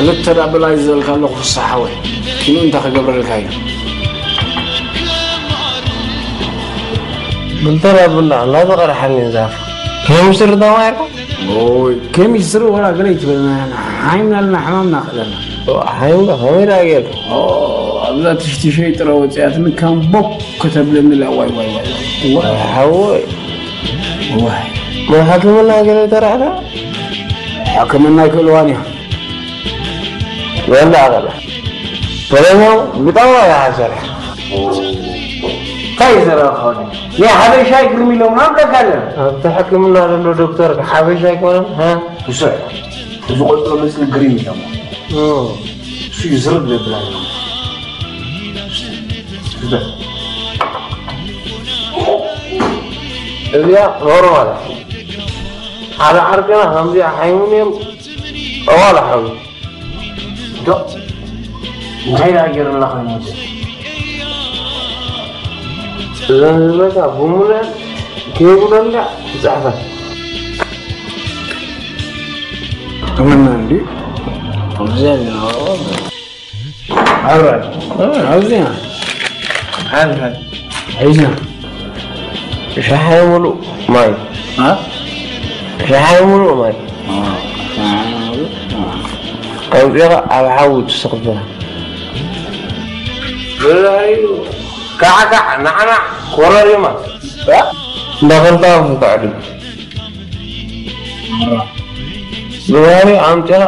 ክልተ ደኣ ብላይ ዝበልካ ኣለኹ ፍስሓ ሓወይ። ኪኑ እንታይ ክገብረልካ እዩ? ክልተ ደኣ ብላ ኣላ ተቐርሓኒ ዛፍ። ኬሚስትሪ ተማሂርካ? ኦይ፣ ኬሚስትሪ ወላ ገለ ይትበልና ኢና። ሓይምና ኣለና፣ ሕማምና ክእለና። ኦ፣ ሓይምና ከመይ ደኣ ጌርካ? ኦ፣ ኣብዛ ትሽትሸይ ጥረ ወፂኣትኒ ከም ቦክ ከተብለኒ ኢላ፣ ዋይ፣ ዋይ፣ ዋይ፣ ዋይ። ዋይ፣ ሓወይ። ዋይ። ናይ ሕክምና ገለ ተራእካ? ሕክምና ኣይክእልዋን እዮም። ወላ ኣቐላ። ፈረኛው ብጣም ያሰረ። እንታይ ዘረባ ኾነ? ናይ ሓበሻ ግርም ኢሎም ናብለካ ኣለና። ኣብቲ ሕክምና ዘሎ ዶክተር ሓበሻ ኣይኮነን? ሃ? ብስዕ። እዚ ቆልዑ መጽሊ ግርም ኢሎም። ኦ። እሱ እዩ ዝርብ ዘብላ። እዚኣ ኖርማል። ሓደ ዓርክና ከምዚኣ ሓይሙን እዮም። ጠዋል ሓዊ። ዶ እንታይ ደኣ ገይሩና ኮይኑ ወዲ? እዘን ዝብለካ ብምሉአን ከይብለልካ ይጽሕፈን። ከመና እንዲ? ከምዚ ኣሎ። ኣረ፣ እ፣ ኣብዚኣ። ሓን፣ ሓን። ሒዝና። ሸሓይ ሙሉእ ማይ። አ? ሸሓይ ሙሉእ ማይ። አ፣ ሸሓይ ሙሉእ ማይ። ኣውፂኻ ኣብ ሓዊ ትስኽፍላ። ብላዩ ካዕካዕ፣ ናዕናዕ፣ ኮረሪማ። እ? እንዳኸልካ ፍታዕ ድዩ? ኣራ። ብባህሪ ኣምፂኻ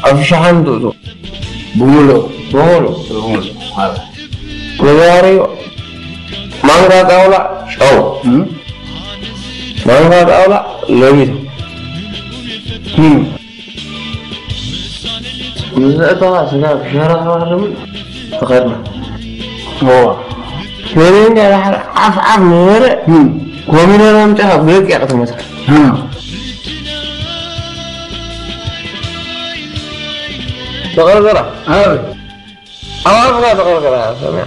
ኣብ ሸሓን ትእትዎ። ብምሉእ። ብምሉእ። ብምሉእ። ኣራ። ብባህሪ ማንካ ጣውላ ጨው። እም። ማንካ ጣውላ ለሚቶ። እም። ምስ ኣእተኻ ስጋ ብሸራ ከማርም ትኸድና። እዋ። ሰሌን ጋር ዓፍ ዓፍ ነበረ። እም። ኮሚደረ ኣምፂኻ ብደቂቕ ትመታ። እም። ተቐርቀራ። ኣረ። ኣብ ኣፍካ ተቐርቀራ፣ ሰሚዓ።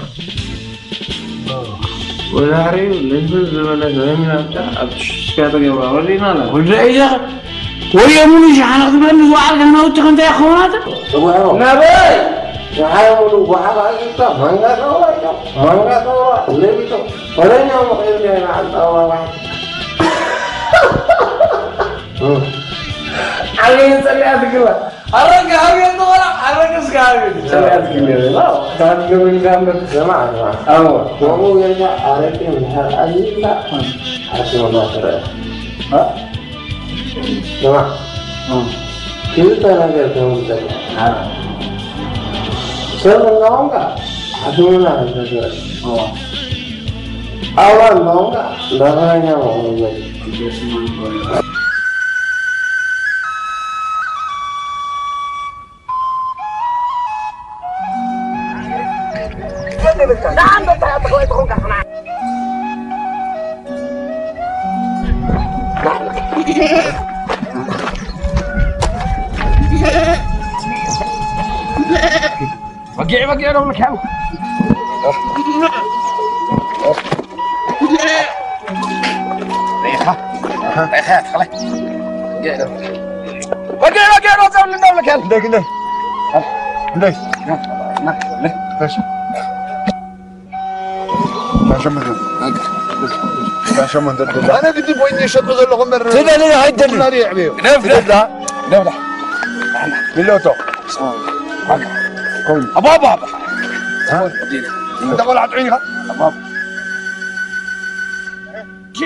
ወዳሕሪኡ ልዝብ ዝበለ ሰለሚን ኣብታ ኣብ ሽሽካ ተገብራ ወዲእና ኣላ። ወዲ ዒዛ፣ ወየ ሙሉ ሸሓነ ክትብለኒ ዝወዓልካ ናውቲ ከምታይ ክኸውን ኣታ? ጽቡሕ። ናበይ? ንሓደ ሙሉ ጓሓፍ ኣዚዝካ፣ ማንጋ ጸውራ ኢሎም፣ ማንጋ ጸውራ፣ ለቢሶም፣ ወረኛ መቐየሪ ናይ በዓል ጸውራ ባሕቲ። ዓብየት ጸሊኣ ትግባ። ኣረጋ ሃብየት ተወራ፣ ኣረጋ እስከ ሃብየት ጸሊኣ ትግባ። ዋው፣ ካብ ገብርኤል ጋር ምርጥ ዘማ ኣድማ። ኣዎ። ከምኡ ጌርካ ኣረቂ ምድሓር ኣዚዝካ፣ ሓሲብና ትረአ። እ? ስማዕ፣ እ። ክልተ ነገር ከምልጠካ። አ። ሰብ እናኾንካ ሓሽሙና እንተትበል። እ። ኣውራ እናኾንካ እንዳፈረኛ ምኾኑ ዘብል። በጊዕ በጊዕ ነው ምልካም። በጊዕ በጊዕ ነው ዘብል እንደው ምልካም። እንደግ እንደግ እንደግ። እሺ። ሻሸመንተ። ሻሸመንተ ትብላ። ኣነ ግዲ ኮይነ ይሸጦ ዘለኹ እምበር ትደሊ ኣይትደሊ? ኩላ ድየ ዕብዮ? ግደፍ፣ ግደፍ። ትብላ? ግደፍ፣ ግደፍ። ሚሎቶ። ኮይኑ። ኣባ፣ ኣባ፣ ኣባ። እ? እንተ ቆልዓ ጥዑይ ኢኻ? ኣባ፣ ኣባ። እሺ።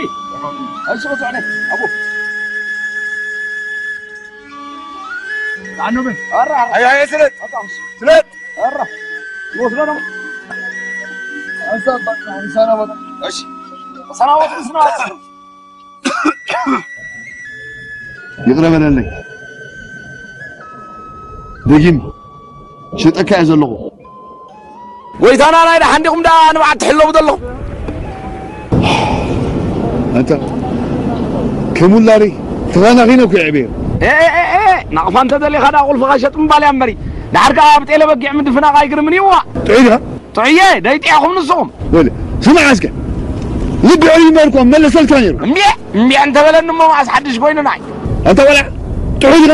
እሺ፣ ወጽዓኒ። ኣቦ። ኣኖ በል። ኣራ፣ ኣራ። ኣይ፣ ኣይ፣ ስለት። ኣጣምስ። ስለት። ኣራ። ይወስዶ ነው። አንሳ፣ አንሳ ነው በጣም። እሺ። ሰላም ወጥስ ነው። ይቕረ በለለይ። ደጊም ሸጠካ እየ ዘለኹ። ጎይታና ናይ ደሓን ዲኹም ደኣ ንብዓት ትሕለቡ ዘለኹም? ኣንታ ከም ውላደይ ተኻናኺነ እኮ የዕብየ። ኤ፣ ኤ፣ ኤ፣ ኤ፣ ናቕፋ እንተ ደሊኻ ደኣ ቁልፍኻ ሸጥ ምባል እያ እምበሪ። ደሓር ከኣ ኣብ ጤለ በጊዕ ምድፍናቕ ኣይግርምን እዩ፣ እዋ። ጥዑይ ዲኻ? ጥዑየ፣ ደይጥዕኹም ንስኹም። ወለ፣ ስማዕ እስከ። ልቢ ዕልዩ እምበር እኮ መለሰልካ ነይሩ። እምቢ፣ እምቢ እንተ በለኒ እሞ መዓስ ሓድሽ ኮይኑና እዩ። ኣንታ ቆልዓ፣ ጥዑይ ዲኻ?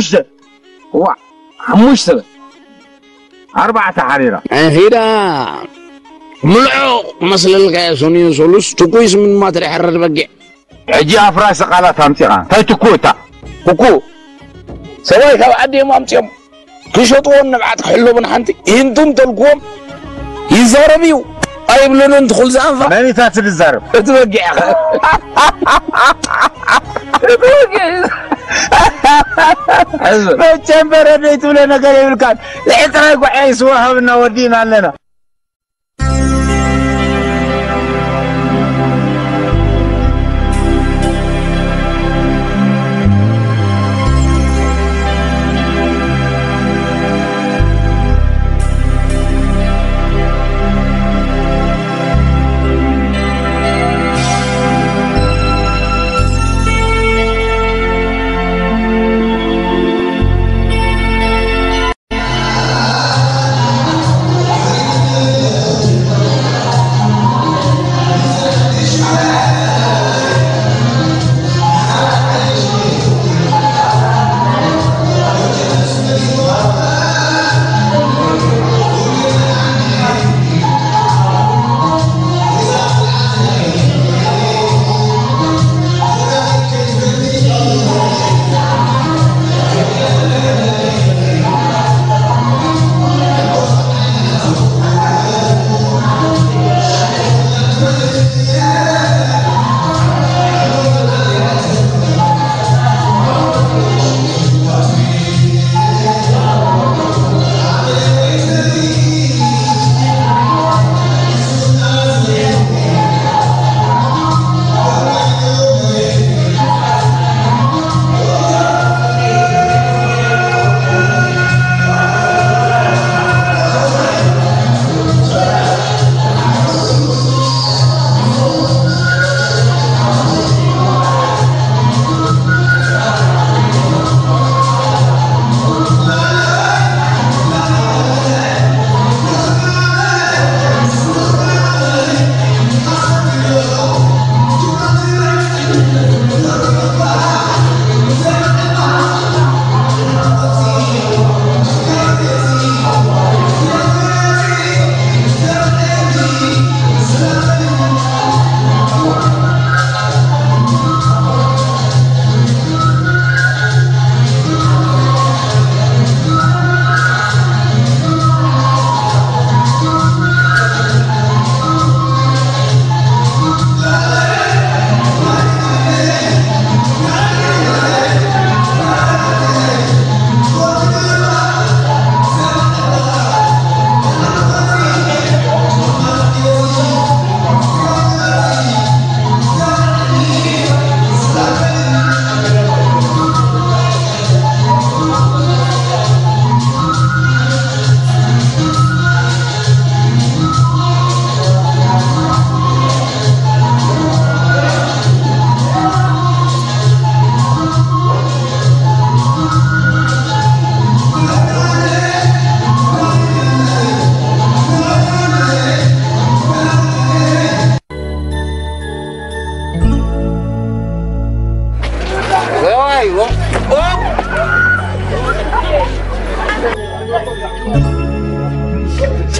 ሓሙሽተ። ዋ፣ ሓሙሽተ በል። ኣርባዕተ ሓሪራ። ኺዳ ምልዖ መስለልካ፣ ሰኑይ ሰሉስ ትኩይ ስምንት ማትሪ ሕረድ በጊዕ። ሕጂ ኣፍራሲ ቃላት ኣምጺኻ። እንታይ ትኩ እታ? ትኩ ሰብኣይ ካብ ዓዲ እዮም ኣምጺኦም ክሸጥዎን ንብዓት ክሕለቡን ሓንቲ ኢንቱም ተልክዎም ይዛረብ እዩ ኣይብልን እንትኹል ዝኣንፋ። መን እታ ትዛረብ? እቲ በጊዕ ኢኻ። እቲ በጊዕ እዩ። ሕዝብ። መቸም በረደይ ትብሎ ነገር የብልካን። ልዕጥራይ ጓዕያይ ስዋ ሃብና ወዲእና ኣለና።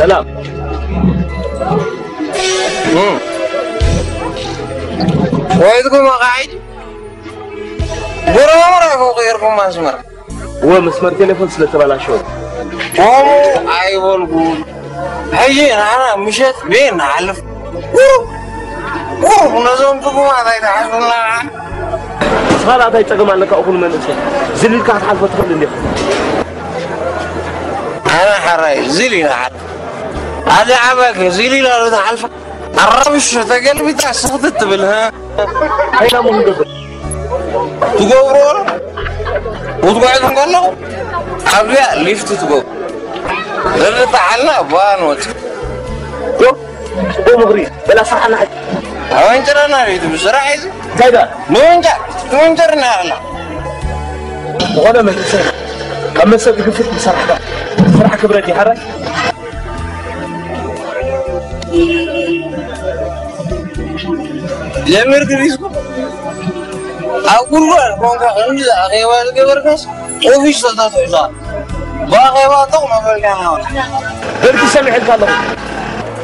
ሰላም። እም። ወይትኩም ኣቃዒድ። ጎረባብራ ይኹን ቀይርኩም መስመር። እወ፣ መስመር ቴሌፎን ስለ ተበላሸወ። ከምኡ ኣይበልኩን። ሕጂ ንዓና ምሸት ቤት ንሓልፍ። ቁሩብ፣ ቁሩብ ነዞም ጽጉማት ኣይትሓስቡና። ንስኻ ደኣ እንታይ ጸገም ኣለካ? እኹል መንእሰይ ዝል ኢልካ ክትሓልፎ ትኽእል እንዲኻ። ኣነ ሓራይ ዝል ኢለ እሓልፍ። ኣደ ዓባይ ከ ዝል ኢላ ዶ ትሓልፋ? ኣራብሽ ተገልቢጣ ስኽትት ትብል፣ ሀ? እንታይ ኢና እሞ ክንገብር? ትገብሮ ክትጓዕዙ እንከለኹ ኣብዚኣ ሊፍት ትገብሩ። ዘርጣሓልና ባ ንወጽእ። ዶ? ጽቡቕ ምኽሪ። በላ ስርሓና ሕጂ። ኣወንጭራና ቤት ብስራሕ እዩ። እንታይ ደኣ? ንወንጫ፣ ትወንጨርና ኣላ። ዝኾነ መንእሰይ ካብ መሰብ ዝግፍት ዝሰርሕ ዳ። ስራሕ ክብረት ይሓራይ። ጀሚርክ ዲስኩ ኣብ ጉድጓድ ኮንካ ከምዚ ኣኼባ ዝገበርካስ ኦፊስ ተታትሑካ ብኣኼባ ጦቕ መበልካ ናወት። ደርጊ ሰሚዐልካ ኣለኹ።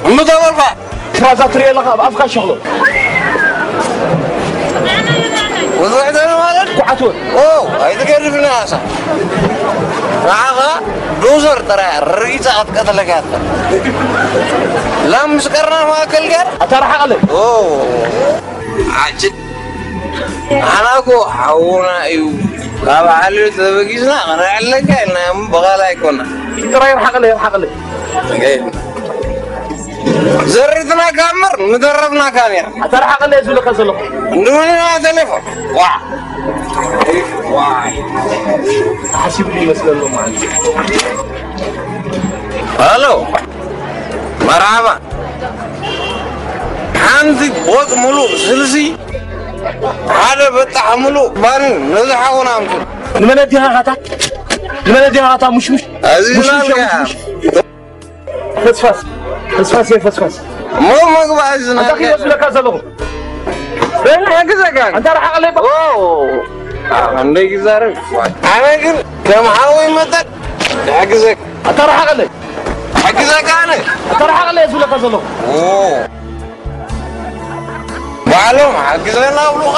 እምተበልካ ትራዛ ትሪኦ ኣለኻ ኣብ ኣፍካ ሸኽሎ። ውዝዕተነ ማለት ኩዓት ወር። ኦ፣ ኣይትገድፍና ኣሳ። ንዓኻ ዶዘር ጥራይ ርኢጻ ክትቀትለካ እያ። ላም ምስ ቀርና ማእከል ገር። ኣታ ርሓቐለይ። ኦ፣ ዓጭ። ኣና እኮ ሓውና እዩ። ካብ ዓሌት ተበጊስና ክንዕለካ ኢልና እሞ ብኻልእ ኣይኮና። ጥራይ ርሓቐለይ፣ ርሓቐለይ። ዘሪትናካ እምበር ምደረፍናካ ኔርና። ኣታ ርሓቐለይ ዝብለካ ዘለኹ። እንደምን ኢና ተሌፎን? ዋ። ዋ። ሓሲብሉ ይመስለሉ ማለት እዩ። ሃሎ። መርሓባ። ሓንቲ ቦጥ ሙሉእ ስልሲ፣ ሓደ በጣሕ ሙሉእ ባኒ ነዚ ሓውና ኣምፅእ። ንመን ኣዲኻ ኻታ? ንመን ኣዲኻ ኻታ? ሙሽሙሽ። እዚ ሙሽሙሽ፣ ላልካ። ሙሽሙሽ። ፈስፋስ። ፈስፋስ፣ እየ ፈስፋስ። እሞ መግባእ እዚ ኣንታ ኺድ ናልካ። ዝብለካ ዘለኹ። በል፣ ሕግዘካ። ኣንታ ርሓቐለይ በል። ኦ፣ ኣነ ይዛረብ። ኣነ ግን ከም ሓወይ መጠን ይሕግዘካ። ኣታ ርሓቐለይ። ይሕግዘካ ኣነ። ኣታ ርሓቐለይ እየ ዝብለካ ዘለኹ። ኦ። ባዕሎም ሓግዘና ኣብሉኻ።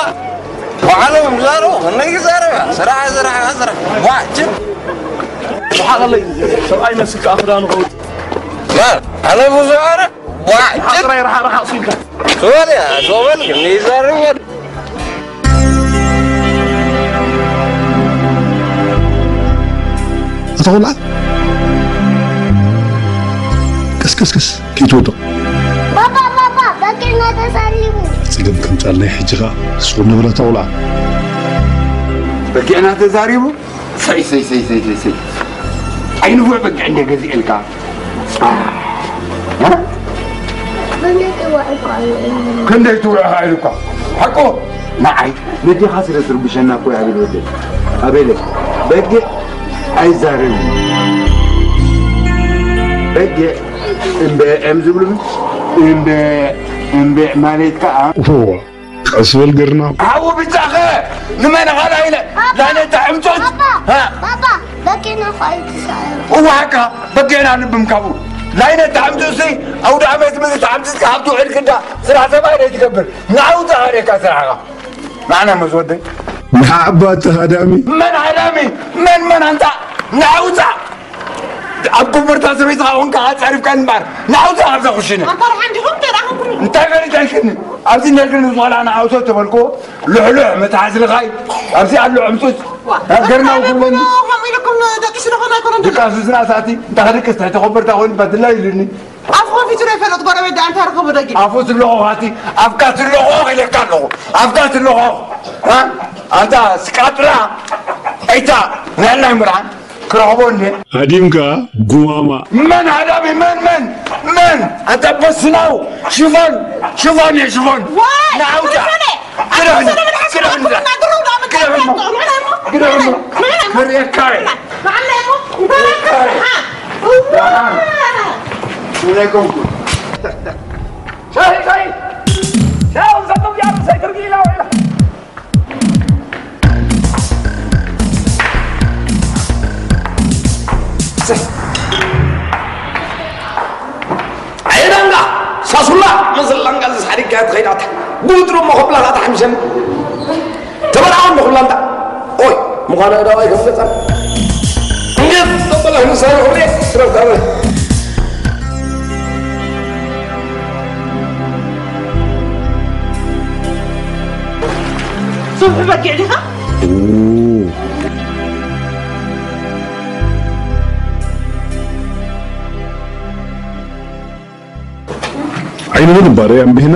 ባዕሎም ይዛረቡ፣ እነ ይዛረብ። ስራሕ፣ ስራሕ፣ ስራሕ። ዋጭን። ርሓቐለይ። ሰብኣይ መስል ከዓ ክዳኑ ከውጽእ። ማን? ኣነ ብዙ ኣረ። ዋጭን። ጥራይ ርሓቕ፣ ርሓቕ ሲልካ። ሶማልያ፣ ሶማል ግን ይዛረብ። ኣታ ቆልዓ፣ ቀስ፣ ቀስ፣ ቀስ፣ ከይትወድቕ። ባባ፣ ባባ፣ በጊዕና ተዛሪቡ። ጸገም ከምጻልና ሕጂ ኸኣ። ስቕ ንበል ኣታ ቆልዓ። በጊዕና ተዛሪቡ? ሰይ፣ ሰይ፣ ሰይ። ኣይ ንፉዕ በጊዕ እንደ ገዚኤልካ። እ? ክንደይ ትውዕኻ ኢሉካ? ሓቁ ንዓይ ነዴኻ ስለ ትርብሸና እኮ እዩ ኣቤል ወደይ። ኣቤለይ፣ በጊዕ ኣይዛረብን። በጊዕ እምበ እም ዝብሉ እምበ እምበ ማለት ከኣ እወ፣ ቀስ በል ገርና። ሓዊ ብጫኸ ንመን ኻልኣይ ኢለ? ላይነ ተዕምጡት። ባባ፣ ሃ? ባባ፣ በጊዕና እኮ ኣይትስዕር። እዋካ በጊዕና ልብም ካብኡ። ላይነ ተዕምጡሲ ኣውደ ዓመት ምዚ ተዓምጥትካ ሃብቱ ዕልክዳ ስራሕ ሰብኣይ ዶ ትገብር? ንዓውታ ሃደካ ስራሕኻ። ንዓና መስ ወደይ። ንዓባ እቲ ሃዳሚ። መን ሃዳሚ? መን፣ መን ኣንታ? ንዓውታ። ኣብ ኮበርታ ሰበይትኻ ኮንካ ጸሪፍካ እምበር። ንዓውታ ኣብዛ ኩሽነ። ኣንታ ደሓን ዲኹም? እንታይ ደኣ ኮንኩኒ? እንታይ ፈሊጠልክኒ? ኣብዚ ነግርኒ ዝኾነ ንዓውቶ ተበልክዎ። ልሕሉሕ መትሓዚ ልኻይ። ኣብዚ ኣሎ ዕምጡት። ዋ፣ ገርና ከምኡ ውኩመኒ። ኢልኩም ደቂሱ ዝኾነ ኣይኮነን። ድቃሱ ዝናሳቲ። እንታይ ክድቅስ? ትሕቲ ኮበርታ ኮይኑ ባድላ ኢሉኒ። ኣፉ ከፊቱ ዶ ይፈልጥ? ጎረቤት ደኣ እንታይ ረኸቦ ደጊ? ኣፉ ትለቖ ኻቲ፣ ኣፍካ ትለቖ ኢለካ ኣለኹ። ኣፍካ ትለቖ። እ? ኣንታ ስቃጥራ። ኣይታ፣ ንሕና ይምርዓን። ክረኽቦ እንዴ? ሃዲምካ ጉማማ። መን ሃዳሚ? መን፣ መን? መን? ኣንታ በስናው። ሽፎን፣ ሽፎን እየ፣ ሽፎን። ዋይ! ንዓውታ። ሽፎን እየ። ግደፍና፣ ኣቶ ሰለሞን ሓሰን ግደፍና፣ ኣቶ ግደፍና፣ ግደፍና፣ ግደፍና። ንሕና፣ ንሕና። ክርእየካ እየ። ንዓና እኮ እንታይ ክሰርሓ? እዋ! እንታይ ኮንኩ? ሻሂ፣ ሻሂ! ሻሂ ዘጠው ያሉ ሳይትርጊ ኢላ ውዒላ። ኣሱላ መዘላንጋ ዝሓሪካ ትኸይዳታ። ብውድሮ መኸብላ ኸዓ ተሓምሸን። ተበላውን መኸብላንታ። ኦይ፣ ምዃኑ እዳዋይ ከም ገጻ። እንዴት ተበላህ ንሳሪ ሆዴ? ስረብ ጋር። ጽብሒ በጊዕ ዲኻ? ዓይንውን እምባረ ኣንብህና።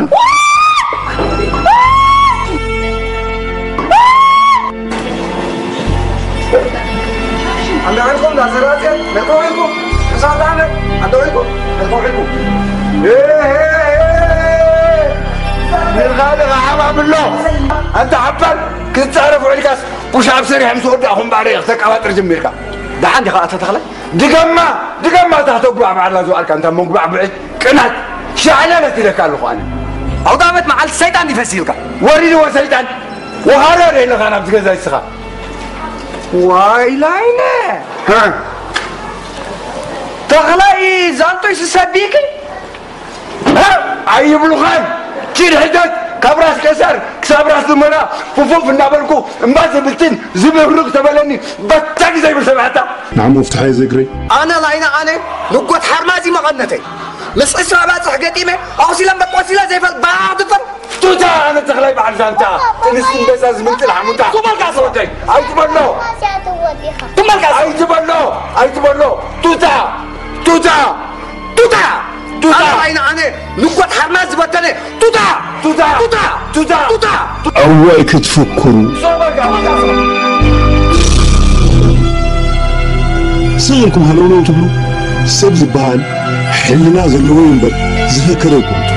ኣንዳውዒልኩም ዳዘራዘ ነተውዒልኩም እሳት ኣመት ኣንዳውዒልኩም ነተውዒልኩም ንኻልእ ሓማም ኣሎ። ኣንታ ሓባል ክትጻረፍ ውዒልካስ ፑሽ ኣፕ ሰሪሐ ምስ ወዳእኹም ባዕለይ ክተቀባጥር ጀሚርካ። ደሓን ዲኻ ኣቶ ተኽላይ? ድገማ ድገማ እታ ክተጉባዕባዕላ ዝዋልካ እንታ መጉባዕብዒ ቅናት ሻዕለለት ኢለካ ኣለኹ ኣነ። ኣውዳመት መዓልቲ ሰይጣን ይፈሲልካ። ወሪድዎ ሰይጣን። ወሃሮ ዶ ኢለኻ ናብዚ ገዛ ይስኻ? ዋይ ላይነ። ተኽላይ ዛንቶይ ስሰቢኪ? ኣይብሉኻን። ኪድ ሕተት ካብ ራስ ቀሳር ክሳብ ራስ ዝመራ ፉፉፍ እናበልኩ እምባ ዝብልትን ዝብህርቕ ተበለኒ በታግ ዘይብል ሰብኣታ። ንዓሞ ፍትሓ እየ ዘግረይ። ኣነ ላይነ ኣነ ንጎት ሓርማዚ መቐነተይ ምስ ዕስራ ባፅሕ ገጢመ ኣቑሲለ እምበር ቆሲለ ዘይፈል ባዕድፈል። ቱታ ኣነ ተኽላይ በዓል ዛንታ ጥንስቲ እምበሳ ዝምንጥል ሓሙታ። ቱመልካ ሰወደይ ኣይትበሎ። ቱመልካ ኣይትበሎ። ኣይትበሎ። ቱታ ቱታ ቱታ ቱታ ኣነ ላይነ ኣነ ንጎት ሓርማዚ ዝበተነ ቱታ ቱታ ቱታ ቱታ ቱታ። ኣዋይ ክትፍክሩ። ስቕ ኢልኩም ሃለውለው ትብሉ። ሰብ ዝበሃል ሕልና ዘለዎ እዩ እምበር ዝፈከረ ኣይኮኑን።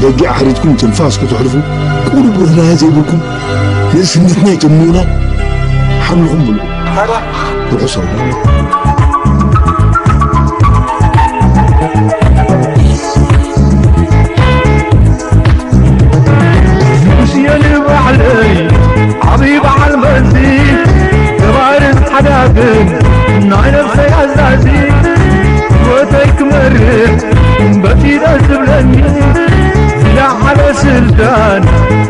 በጊዕ ሓሪድኩም ትንፋስ ከተሕልፉ ቁሩብ ርህራሄ ዘይብልኩም ንእስነትና ይጥምዩና። ሓምልኹም ብልዑ። ርሑስ ኣውደ። ንጉስ እየ ንባዕለይ ዓብዪ በዓል መዚ ገባርን ሓዳግን ናይ ነፍሰይ ኣዛዚ ህይወተይ ክመርሕ በቲ ደስ ዝብለኒ ዝለዓለ ስልጣን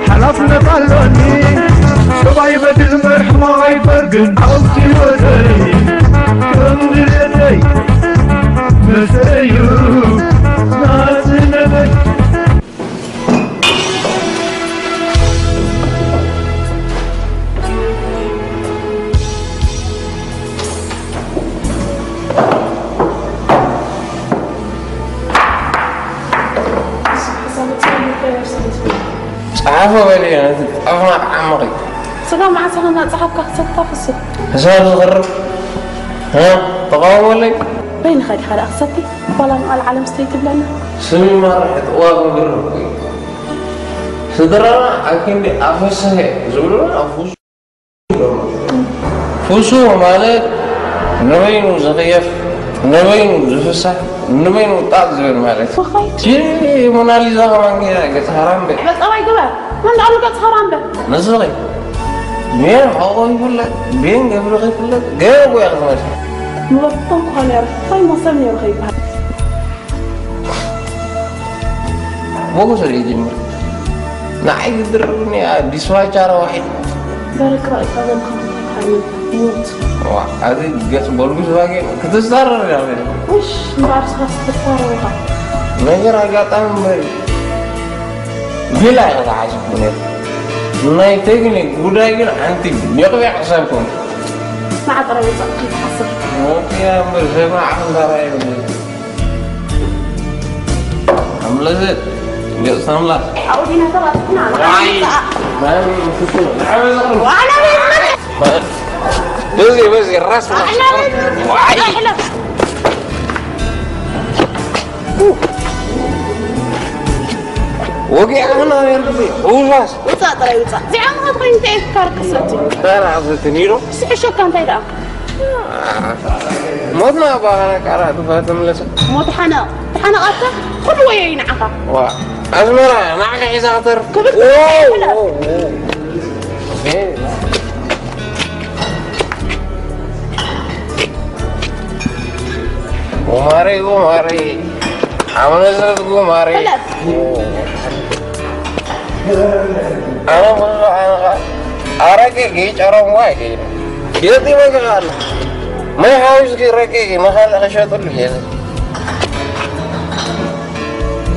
ሓላፍነት ኣሎኒ። ሰብኣይ በድል መርሕማ ኣይፈርግን ኣብቲ ህይወተይ ከም ድሌተይ መሰዩ ናጽነተይ። ጸሓፎ በልዮ፣ ነቲ ጸሓፍና ክዓምቕ እዩ። ስጋ መዓስ ኢኻ እናጸሓፍካ ክትሰቲ ፍስህ? ሕሳብ ዝኽርብ? ሃ? ተቓውሞ ኣለይ? በይንኻ ዲኻ ደኣ ክትሰቲ? ዋላ ንቓል ዓለም ስተይ ትብለና? ስሚ ማርሕ ጥዋፍ ግርም እዩ። ስድራና ኣብ ክንዲ ኣፈሰሀ ዝብሉና ኣብ ፍሱ-፣ ፍሱህ ማለት ንበይኑ ዝኽየፍ፣ ንበይኑ ዝፍሳሕ፣ ንበይኑ ጣጥ ዝብል ማለት እዩ። ወኻይ። ቺ ሞናሊዛ ከማን ገይራ ገጽ ሃራምበ። በቃ ባይ ግበር። መን ደኣ ገጽ ሃራምበ? ንስኺ። ቤን ሓቆ ይፍለጥ፣ ቤን ገብርኺ ይፍለጥ፣ ገለ እኮ እያ ክትመስል። ንወርቶም ክኾነ ነይሩ፣ እንታይ መሰል ነይሩ ከይበሃል። ሞጎስ ርኢት ጀምር። ንዓይ ዝድርብኒ ዲስዋቻ ረዋሒት። ደረቅ ራእይካ ዘለካ እንታይ ትሓልም? ሞት። ዋ፣ ኣዚ ገጽ ቦልጉስ ባጌ ክትዛረር ኢኻ። ውሽ፣ እምበኣር ስኻስ ክትዛረብ ኢኻ። ነገር ኣጋጣሚ እምበር፣ ቢላ ኢኻ ዝሓሰብኩ ነይሩ። ናይ ቴክኒክ ጉዳይ ግን ሓንቲ ቢቕቢቕ ክሳብ ኮነ። ንዓ ጥራይ ውጻእ ከይትሓስብ። ሞት እያ እምበር፣ ሰብ ንዓኹም ዳራ የብሉን። ኣምለሰት፣ ገጽ ኣምላኽ። ኣብኡ ዲና ተባጽሕና። ዋይ! ማን ፍጹም? ንዓበይ ዘቕርብ? ዋዕላ ቤት መን? በዚ፣ በዚ፣ ራስ፣ ራስ። ዋዕላ ቤት መን? ዋይ! ኣሕለፍ። ወጊዕና ነርኩ። ውዛስ። ውጻእ ጥራይ ውጻእ። እዚኣ ምኻት ኮይኑ እንታይ እዩ ክካር ክሰቲ? ተራ ክሰቲ ኒሮ። ስሕሸካ እንታይ ደኣ? ሞትና ባኻና ቃራ ትፋ ተምለሰ። ሞት ሓነቕ። ተሓነቓካ ኩሉ ወዮ እዩ ንዓኻ። ዋ፣ ኣዝመራ ንዓኻ ሒዛ ክተርፍ። ክብል ዎ፣ ትኽእል። ዎ፣ ዎ። ጉማሬ ጉማሬ፣ ሓምለሰት ጉማሬ። ኣነ ኩሉ ኣረቂ ጨረም ዋይ። የት ይመግብ ኣሎ? ማይ ሓዊስኪ ረቂ ንኻልእ ክሸጥሉ የለ።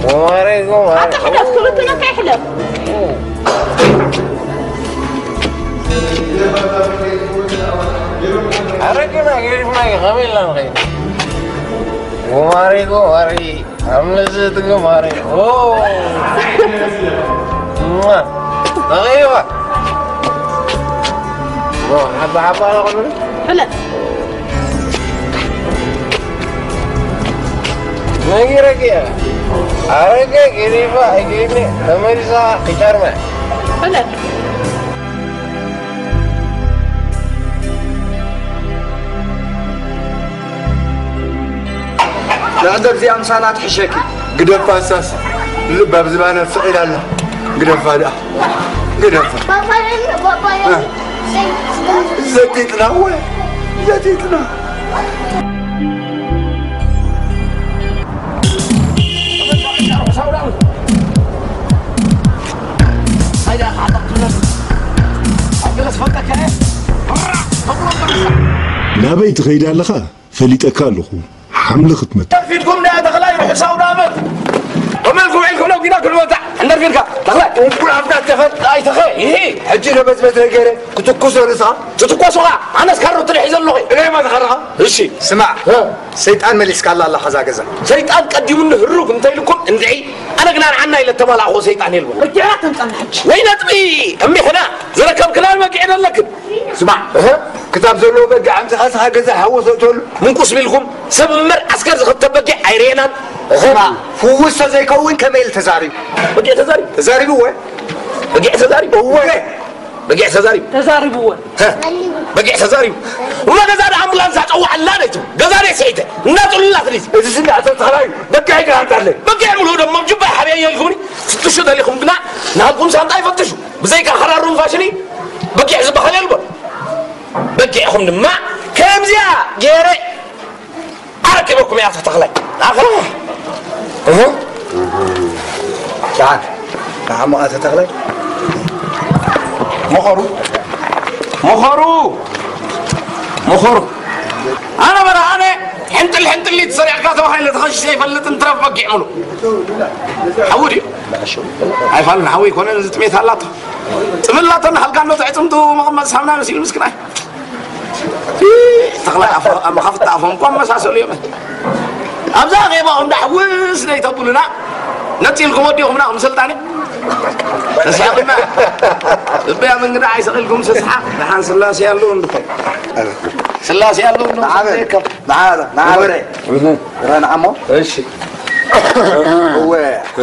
ጉማሬ ጉማሬ። ኣታ ሕለፍ፣ ክልተ ነካ ይሕለፍ። ኣረቂና ገዲፍና እዩ፣ ከመይ ኢልና ንኸይድ? ጉማሬ ጉማሬ፣ ኣምለሰት ጉማሬ። ኦ። እማ። ተቐይባ። ኦ፣ ሓባ ሓባ ኣላቕሉ። ፍለጥ። ነጊረኪ እያ። ኣረቂ ገዲፋ ኣይገድኒ፣ ተመሊሳ ክጨርመ። ፍለጥ። ንዕደብ እዚኣ ምሳና ትሕሸኪ። ግደፋ፣ እሳስ ልባ ብዝባና ትስቕ ኢላ ኣላ። ግደፋ ደኣ፣ ግደፋ። ባባዮን፣ ባባዮን፣ እ። ዘቲትና፣ ወይ፣ ዘቲትና። ናበይ ትኸይድ ኣለኻ? ፈሊጠካ ኣለኹ። ሓምሊ ክትመታ። ተርፊድኩም እንዳ ተኽላይ ርሑስ ኣውደ ዓመት። ከመልኩም ዒልኩም ነው ጊና ክልመታ። እንደርፊድካ። ተኽላይ። እንቁላፍና ተፈጣይተኸ። ይሄ። ሕጂ ነበዝበዝ ነገረ ክትኩሶ ርእሳ። ትትኮሱ ኸዓ። ኣነስ ካሮት ጥሪሕ ይዘለኹ። እኔ ማትኸረኻ። እሺ። ስማዕ። እ። ሰይጣን መሊስካ ኣላ ኣላ ኸዛ ገዛ። ሰይጣን ቀዲሙኒ ህሩግ እንተኢልኩም እንድዒ። ኣነ ግና ንዓና ኢለ እተመላእኹ ሰይጣን የልቦ። በጊዕና ተምጻና ሕጂ። ወይ ነጥቢ። እምቢ ኽና። ዝረከብክና በጊዕ ደለክን። ስማዕ፣ እህ፣ ክታብ ዘለዎ በጊዕ ኣምጺኻ ስኻ ገዛ ሓወስ እተሉ። ምንቁስ ቢልኩም፣ ሰብ እምበር ዓስከር ዝኽተብ በጊዕ ኣይርኤናን። እህ፣ ስማዕ፣ ፍውስ ተዘይከውን ከመይ ኢሉ ተዛሪቡ? በጊዕ ተዛሪቡ። ተዛሪቡ ወይ? በጊዕ ተዛሪቡ። እወ። በጊዕ ተዛሪቡ። ተዛሪቡ ወይ? ሀ፣ በጊዕ ተዛሪቡ። እሞ ገዛ ዶ ኣምቡላንስ ኣጸዋዕላ ነይቱ። ገዛ ዶ ስሒተ። እና ጽሉላት ነይቱ። እዚ ስንዳ ተተኸራዩ። በጊዕ ኣይገሃንታለይ። በጊዕ ምሉ ደሞ ጅባ ሓብያ የልኩምኒ። ፍትሹ ደሊኹም ግና ናብኩም ሳንጣ ይፈትሹ። ብዘይካ ኸራሩን ፋሽኒ በጊዕ ዝበሃል የልቦን። በጊዕኹም ድማ ከምዚኣ ገይረ ኣረኪበኩም እያ ተተኽላይ። ኣኸ-፣ እህ። ደሓን። ደሓን፣ ኣቶ ተኽላይ። መኸሩ። መኸሩ። መኸሩ። ኣነ በራ፣ ኣነ ሕንጥል ሕንጥል ተሰሪዕካ ተባሂለ ተኸሲሰ ይፈልጥ እንትረፍ በጊዕ ምሉ። ሓዊ ድዩ? ኣይፋልን ሓዊ ኣይኮነን፣ እዚ ጥሜት ኣላቶ። ጽምላቶ እናሃልካ እንዶ ተዕጽምቱ መቐመጥ ሳምና መሲሉ ምስክናይ። ተኽላይ ኣፎ-፣ ኣብ መኻፍቲ ኣፎም እኮ ኣመሳሰሉ እዮም። ኣብዛ ኼባኹም ዳሕውስ ደይተብሉና፣ ነጺልኩም ወዲኹምና ከም ስልጣኔ። ተስሓቕና። እበያ መንግዳ ኣይሰቒልኩም ስስሓ። ደሓን ስላሴ ኣለዉ እንድኾይ። ስላሴ ኣለዉ እንድኾይ። ንዓበ-፣ ንዓበ-፣ ንዓበረ። እህ። ረንዓሞ። እሺ። እወ፣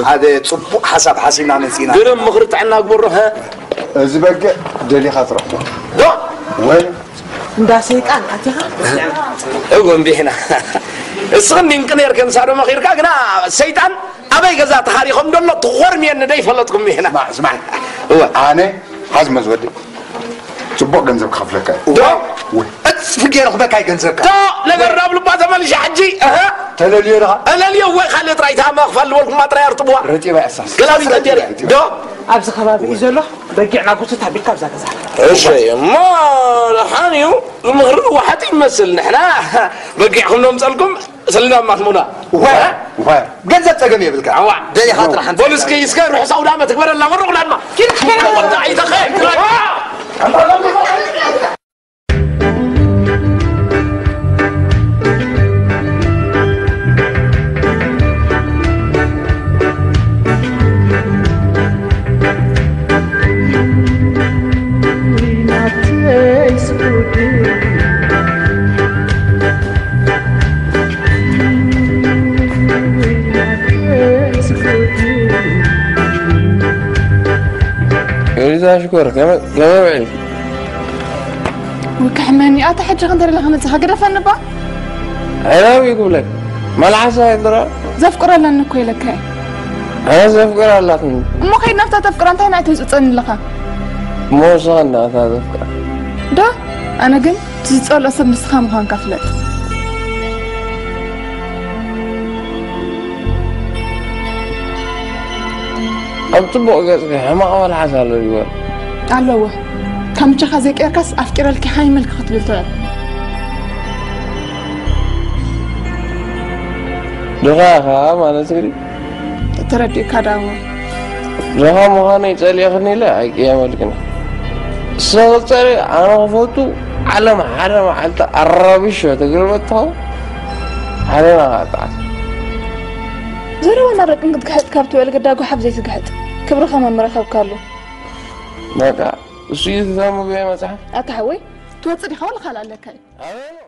ሓደ ጽቡቕ ሓሳብ ሓሲብና መጺና። ግርም ምኽሪ ጥዕና ግበሮ፣ ሀ? እዚ በጊዕ ደሊኻ ትረኽቦ። ዶ? ወይ? እንዳ ሰይጣን ኣቲኻ? እወ፣ እምቢሕና። እስኽን ድንቂ ነርክን ሳዶ መኺርካ፣ ግና ሰይጣን ኣበይ ገዛ ተሃሪኾም ደሎ ትኾርምየኒ ደይፈለጥኩም እምቢሕና። ስማዕ፣ ስማዕ። እወ። ኣነ ሓዝመ ዝወዲ ጽቡቕ ገንዘብ ክኸፍለካ እዩ። ዶ? ወይ። እጽፊ ገይረ ክበካ እዩ ገንዘብካ። ዶ? ነገር ናብ ልባ ተመልሻ ሕጂ። እህ። ተለልዮ ዲኻ? እለልዮ ወይ ካልእ ጥራይ እታ መኽፈል ዝበልኩማ ጥራይ ኣርጥብዋ። ረጢባ እሳስ። ገላቢጠ ገይረ። ዶ? ኣብዚ ከባቢ እዩ ዘሎ። በጊዕና ጉትት ኣቢልካ ኣብዛ ገዛ። እሺ፣ እሞ ደሓን እዩ። ምኽሪ ዋሕጥ ይመስል። ንሕና በጊዕኹም ነምጸልኩም ስልናማ ትሙና። ዋይ፣ ዋይ። ገንዘብ ጸገም የብልካ። ኣዋ። ደሊኻ ጥራሕ ሓንቲ። ቦል እስኪ እስከ ርሑስ ኣውደ ዓመት ትግበረልና። መርቑና ድማ። ኪድ፣ ኪድ፣ ወጣ፣ ኣይተኸ-፣ እዛ ሽኮር፣ ከመ-፣ ከመይ ውዒልኪ? ውክሕመኒ፣ ኣታ ሕጂ ክንተ ደለኻ መጽኻ? ግደፈኒ እባ። ዕላዊ ክብለክ፣ መልሓሳ ይድራ። ዘፍቅሮ ኣለኒ እኮ ኢለካ እየ። ኣነ ዘፍቅር ኣላትኒ። እሞ ከይድ ናብታ ተፍቅራ፣ እንታይ ናይ ተውጽጸኒ ኣለኻ? እሞ ንስኻ እንዳ እታ ዘፍቅራ። ዶ? ኣነ ግን እቲ ዝጸልኦ ሰብ ንስኻ ምዃንካ ፍለጥ። ኣብ ጽቡቕ ገጽኪ ሕማቕ መልሓስ ኣሎ ይበል። ኣለዎ። ካምቻኻ ዘይቀየርካስ ኣፍቂረልኪ ሃይመልኪ ክትብል ትኽእል። ድኻ ኢኻ ማለት ግዲ? ተረዲእካ ዳሞ። ድኻ ምዃነይ ጸሊእኽኒ ኢለ ኣይቅየመልክን። ሰኽጸሪ ኣነ ክፈቱ ዓለም ሓደ መዓልቲ ኣራቢሾ ትግርበትኻ። ሓደና ቃጣዕ። ዘረባና ደቅን ክትግሕጥ ካብ ትውዕል ግዳ ጓሓፍ ዘይትግሕጥ። ክብርኻ መምረኸብካ ኣሎ። በቃ፣ እሱ እዩ ዝዛመጎ መጽሓፍ። ኣታ ሓወይ፣ ትወጽእ ዲኻ ወላ ካልእ ኣለካ እዩ? ኣበይ ነው?